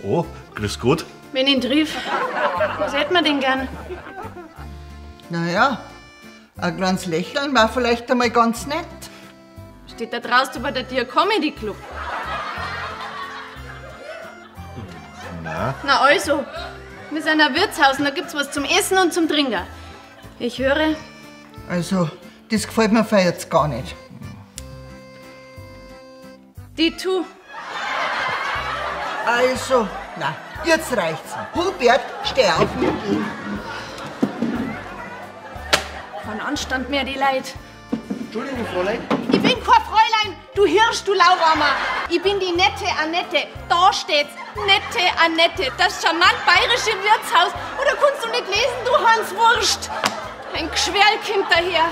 Oh, grüß Gott. Wenn ich ihn triff, was hätt man denn gern? Naja, ein kleines Lächeln war vielleicht einmal ganz nett. Steht da draußen bei der Dear Comedy Club. Na? Na also, wir sind ein Wirtshaus und da gibt's was zum Essen und zum Trinken. Ich höre. Also, das gefällt mir jetzt gar nicht. Die tu. Also, na, jetzt reicht's. Hubert, steh auf, wir gehen. Von Anstand mehr die Leid. Entschuldigung, Fräulein. Ich bin kein Fräulein, du Hirsch, du Lauwarmer. Ich bin die nette Annette. Da steht's, nette Annette. Das charmant bayerische Wirtshaus. Oder kannst du nicht lesen, du Hanswurst? Ein Geschwerl kommt daher.